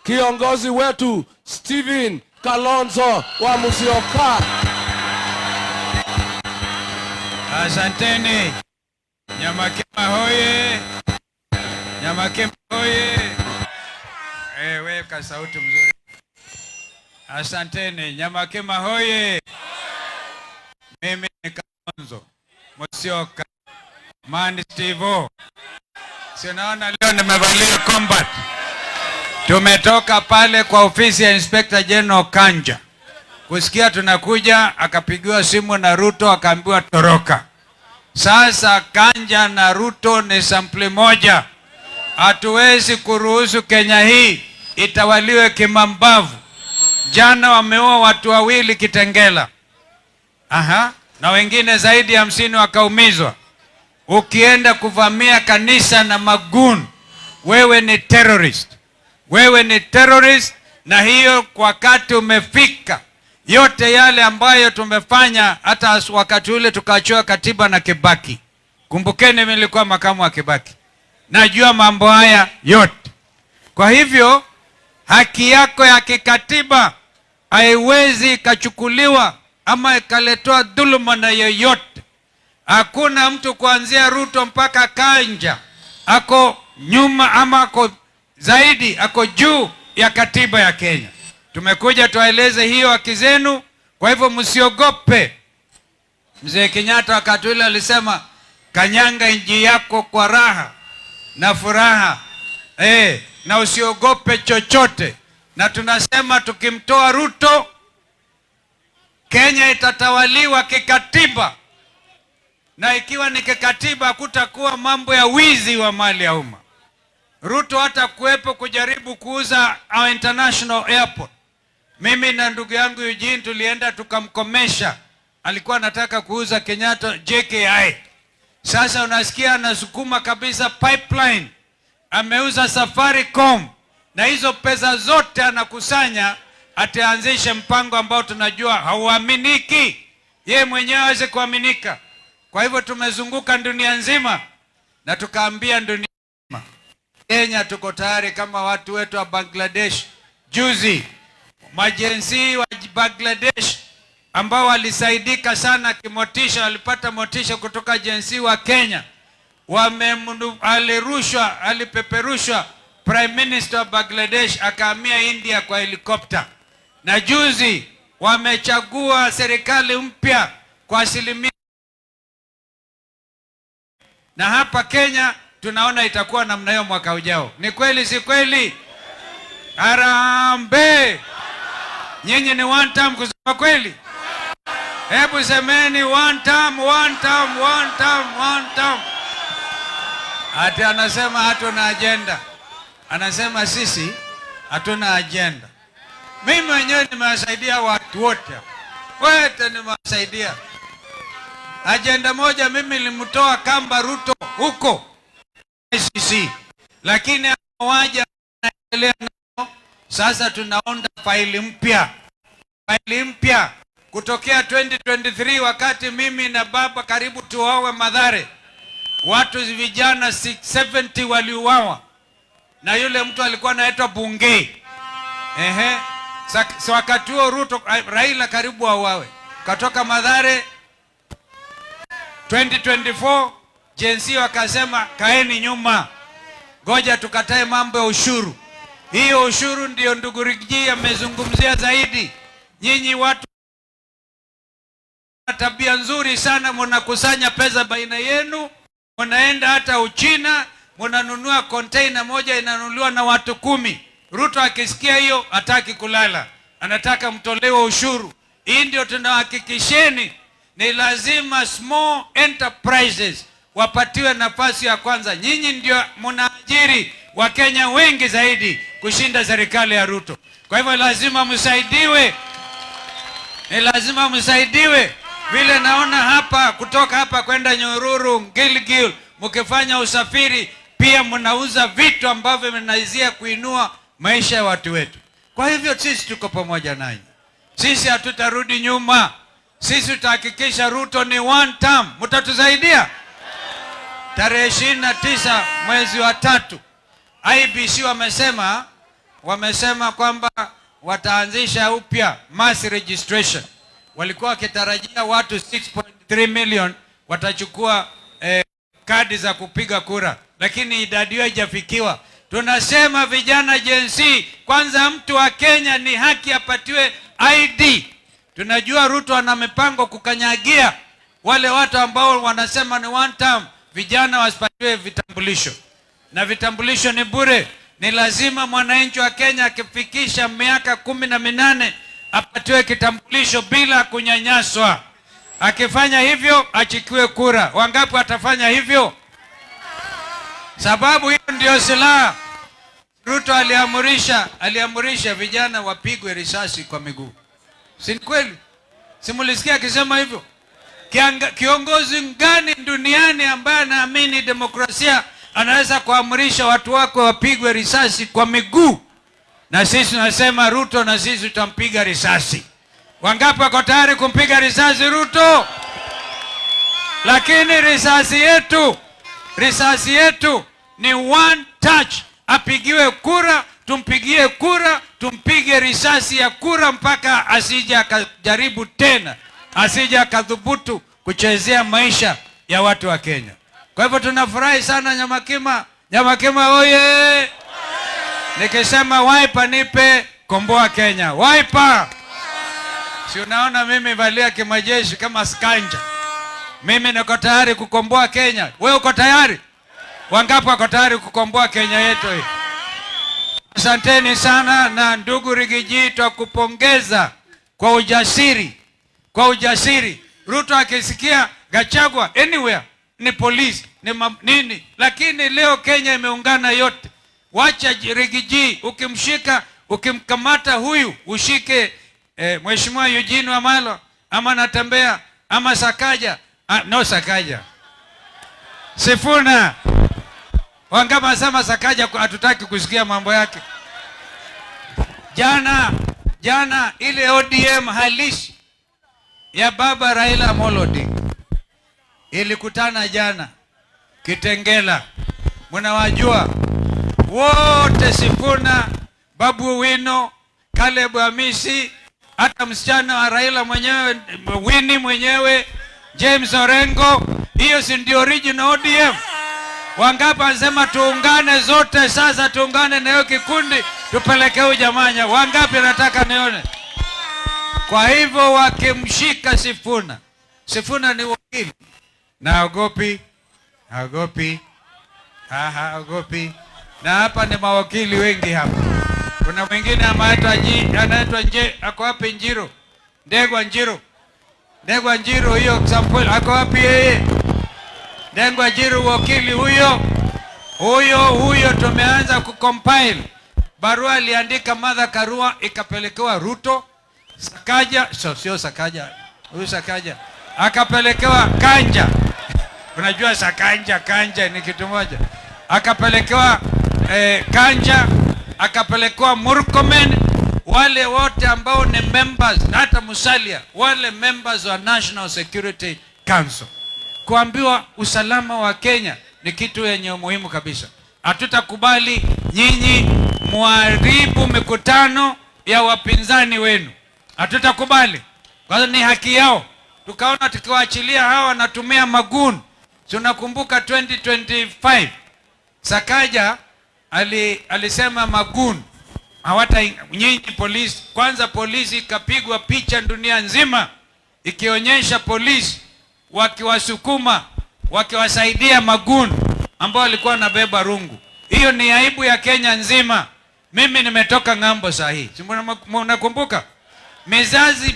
Kiongozi wetu Stephen Kalonzo wa Musyoka. Asanteni. Nyamakima hoye! Nyamakima hoye! Weka sauti mzuri. Asanteni. Nyamakima hoye! Mimi ni Kalonzo Musyoka Man Stevo. Si naona leo nimevalia combat. Tumetoka pale kwa ofisi ya Inspector General Kanja. Kusikia tunakuja, akapigiwa simu na Ruto akaambiwa toroka. Sasa Kanja na Ruto ni sampuli moja. Hatuwezi kuruhusu Kenya hii itawaliwe kimambavu. Jana wameua watu wawili Kitengela. Aha, na wengine zaidi ya 50 wakaumizwa. Ukienda kuvamia kanisa na magun, wewe ni terrorist. Wewe ni terrorist, na hiyo wakati umefika. Yote yale ambayo tumefanya hata wakati ule tukaachiwa katiba na Kibaki. Kumbukeni mimi nilikuwa makamu wa Kibaki. Najua mambo haya yote. Kwa hivyo haki yako ya kikatiba haiwezi ikachukuliwa ama ikaletewa dhuluma na yoyote. Hakuna mtu kuanzia Ruto mpaka Kanja ako nyuma ama ako zaidi, ako juu ya katiba ya Kenya. Tumekuja tuwaeleze hiyo haki zenu, kwa hivyo msiogope. Mzee Kenyatta wakati ule alisema kanyanga nchi yako kwa raha na furaha, na usiogope chochote. Na tunasema tukimtoa Ruto, Kenya itatawaliwa kikatiba, na ikiwa ni kikatiba hakutakuwa mambo ya wizi wa mali ya umma. Ruto hata kuwepo kujaribu kuuza our international airport. Mimi na ndugu yangu Eugene tulienda tukamkomesha. Alikuwa anataka kuuza Kenyatta JKI. Sasa unasikia anasukuma kabisa pipeline. Ameuza Safaricom, na hizo pesa zote anakusanya ataanzishe mpango ambao tunajua hauaminiki. Ye mwenyewe hawezi kuaminika. Kwa hivyo tumezunguka dunia nzima na tukaambia dunia nzima, Kenya tuko tayari kama watu wetu wa Bangladesh. Juzi majenzi wa Bangladesh ambao walisaidika sana kimotisha, walipata motisha kutoka jenzi wa Kenya. Alipeperushwa Prime Minister wa Bangladesh akahamia India kwa helikopta. Na juzi wamechagua serikali mpya kwa asilimia. Na hapa Kenya tunaona itakuwa namna hiyo mwaka ujao. Ni kweli si kweli? Harambee! Nyinyi ni one term kusema kweli? Hebu semeni one term, one term, one term, one term. Ati anasema hatuna agenda. Anasema sisi hatuna agenda. Mimi mwenyewe nimewasaidia watu wote. Wote nimewasaidia. Agenda moja mimi nilimtoa kamba Ruto huko ICC. Lakini waja wanaendelea nao. Sasa tunaunda faili mpya. Faili mpya kutokea 2023 wakati mimi na baba karibu tuuawe Mathare. Watu vijana 70 waliuawa. Na yule mtu alikuwa anaitwa Bungei. Ehe. So wakati huo Ruto, Raila karibu auawe. Katoka Mathare 2024 Gen Z wakasema kaeni nyuma. Ngoja tukatae mambo ya ushuru. Hiyo ushuru ndio ndugu Riggy G amezungumzia zaidi. Nyinyi watu tabia nzuri sana, mnakusanya pesa baina yenu, mnaenda hata Uchina, mnanunua container moja inanunuliwa na watu 10. Ruto akisikia hiyo hataki kulala, anataka mtolewe ushuru. Hii ndio tunahakikisheni, ni lazima small enterprises wapatiwe nafasi ya kwanza. Nyinyi ndio mnaajiri Wakenya wengi zaidi kushinda serikali ya Ruto. Kwa hivyo lazima msaidiwe. Ni lazima msaidiwe. Vile naona hapa kutoka hapa kwenda Nyahururu, Gilgil, mkifanya usafiri pia mnauza vitu ambavyo vinaizia kuinua maisha ya watu wetu. Kwa hivyo sisi tuko pamoja nanyi. Sisi hatutarudi nyuma. Sisi tutahakikisha Ruto ni one term. Mtatusaidia? Tarehe 29 mwezi wa 3 IEBC wamesema Wamesema kwamba wataanzisha upya mass registration. Walikuwa wakitarajia watu 6.3 million watachukua kadi za kupiga kura, lakini idadi hiyo haijafikiwa. Tunasema vijana Gen Z, kwanza mtu wa Kenya ni haki apatiwe ID. Tunajua Ruto ana mipango kukanyagia wale watu ambao wanasema ni one term, vijana wasipatiwe vitambulisho, na vitambulisho ni bure. Ni lazima mwananchi wa Kenya akifikisha miaka 18 apatiwe kitambulisho bila kunyanyaswa. Akifanya hivyo achikiwe kura. Wangapi watafanya hivyo? Sababu hiyo ndio silaha. Ruto aliamurisha vijana wapigwe risasi kwa miguu. Si kweli? Si mulisikia akisema hivyo? Kiongozi gani duniani ambaye anaamini demokrasia anaweza kuamrisha watu wako wapigwe risasi kwa miguu? Na sisi tunasema Ruto, na sisi tutampiga risasi. Wangapi wako tayari kumpiga risasi Ruto? Lakini risasi yetu ni one touch. Apigiwe kura, tumpigie kura, tumpige risasi ya kura mpaka asije akajaribu tena, asije akathubutu kuchezea maisha ya watu wa Kenya. Kwa hivyo tunafurahi sana Nyamakima. Nyamakima oye! Nikisema Wiper nipe, komboa Kenya. Wiper! Si unaona mimi valia kimajeshi kama skanja. Mimi niko tayari kukomboa Kenya. Wewe uko tayari? Wangapi wako tayari kukomboa Kenya yetu hii? Asanteni sana, na ndugu Riggy G, twakupongeza kwa ujasiri. Kwa ujasiri. Ruto akisikia Gachagua anywhere ni polisi, ni nini, lakini leo Kenya imeungana yote. Wacha Riggy G, ukimshika, ukimkamata huyu, ushike Mheshimiwa Eugene Wamalwa ama Natembeya ama Sakaja, no Sakaja, Sifuna. Wangapi wanasema Sakaja hatutaki kusikia mambo yake? Jana ile ODM halisi ya baba Raila Amolo Odinga ilikutana jana Kitengela. Mnawajua wote, Sifuna, Babu Owino, Caleb Amisi, hata msichana wa Raila mwenyewe Winnie mwenyewe, James Orengo. Hiyo si ndio original ODM? Wangapi wanasema tuungane zote sasa, tuungane na hiyo kikundi tupeleke huyu jamanya? Wangapi nataka nione? Kwa hivyo wakimshika Sifuna, Sifuna ni wakili, naogopi, haogopi, haogopi. Na hapa ni mawakili wengi hapa. Kuna mwingine anaitwa Nje, ako wapi Njiro? Ndegwa Njiro. Ndegwa Njiro hiyo Samuel ako wapi yeye? Ndegwa Njiro wakili huyo. Huyo tumeanza kucompile. Barua aliandika Martha Karua ikapelekewa Ruto. Sakaja, so, sio Sakaja. Huyu Sakaja akapelekewa Kanja. Unajua Sakanja, Kanja ni kitu moja. Akapelekewa Kanja, akapelekewa Murkomen, wale wote ambao ni members, hata Musalia, wale members wa National Security Council. Kuambiwa usalama wa Kenya ni kitu yenye umuhimu kabisa. Hatutakubali nyinyi muharibu mikutano ya wapinzani wenu. Hatutakubali. Kwa ni haki yao. Tukaona tukiwaachilia hawa wanatumia magun. Tunakumbuka 2025 Sakaja alisema magun hawata nyinyi polisi. Kwanza polisi ikapigwa picha dunia nzima ikionyesha polisi wakiwasukuma, wakiwasaidia magun ambao walikuwa wanabeba rungu. Hiyo ni aibu ya Kenya nzima. Mimi nimetoka ng'ambo saa hii. Si mnakumbuka?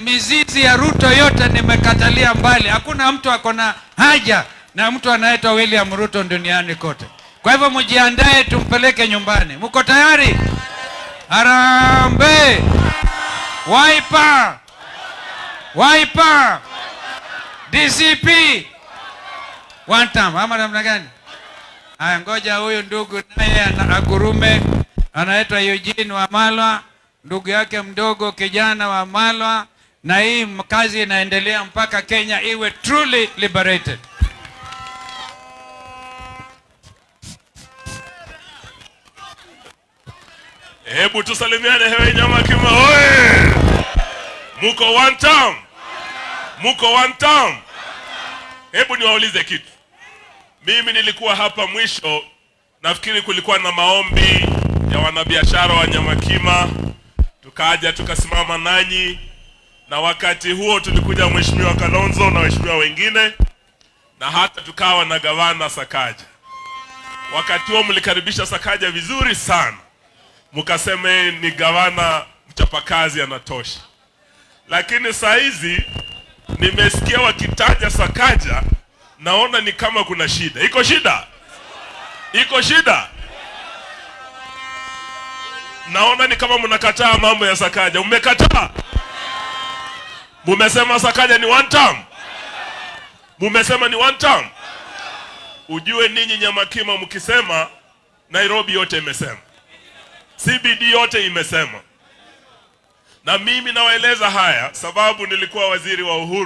Mizizi ya Ruto yote nimekatalia mbali. Hakuna mtu ako na haja na mtu anaitwa William Ruto duniani kote. Kwa hivyo mjiandae, tumpeleke nyumbani. Mko tayari? Harambee! Wiper! Wiper! DCP! One time, ama namna gani? Haya, ngoja huyu ndugu naye agurume, anaitwa Eugene Wamalwa, ndugu yake mdogo kijana Wamalwa, na hii kazi inaendelea mpaka Kenya iwe truly liberated. Hebu tusalimiane hewe Nyamakima oye! Muko one term? Muko one term? Hebu niwaulize kitu. Mimi nilikuwa hapa mwisho, nafikiri kulikuwa na maombi ya wanabiashara wa Nyamakima, tukaja tukasimama nanyi, na wakati huo tulikuja Mheshimiwa Kalonzo na waheshimiwa wengine, na hata tukawa na gavana Sakaja. Wakati huo mlikaribisha Sakaja vizuri sana, mkasema yeye ni gavana mchapakazi, anatosha. Lakini saa hizi nimesikia wakitaja Sakaja, naona ni kama kuna shida. Iko shida? Iko shida? Naona ni kama mnakataa mambo ya Sakaja. Mmekataa? Mumesema Sakaja ni one term? Mumesema ni one term? Ujue ninyi Nyamakima mkisema, Nairobi yote imesema, CBD yote imesema. Na mimi nawaeleza haya sababu nilikuwa waziri wa Uhuru.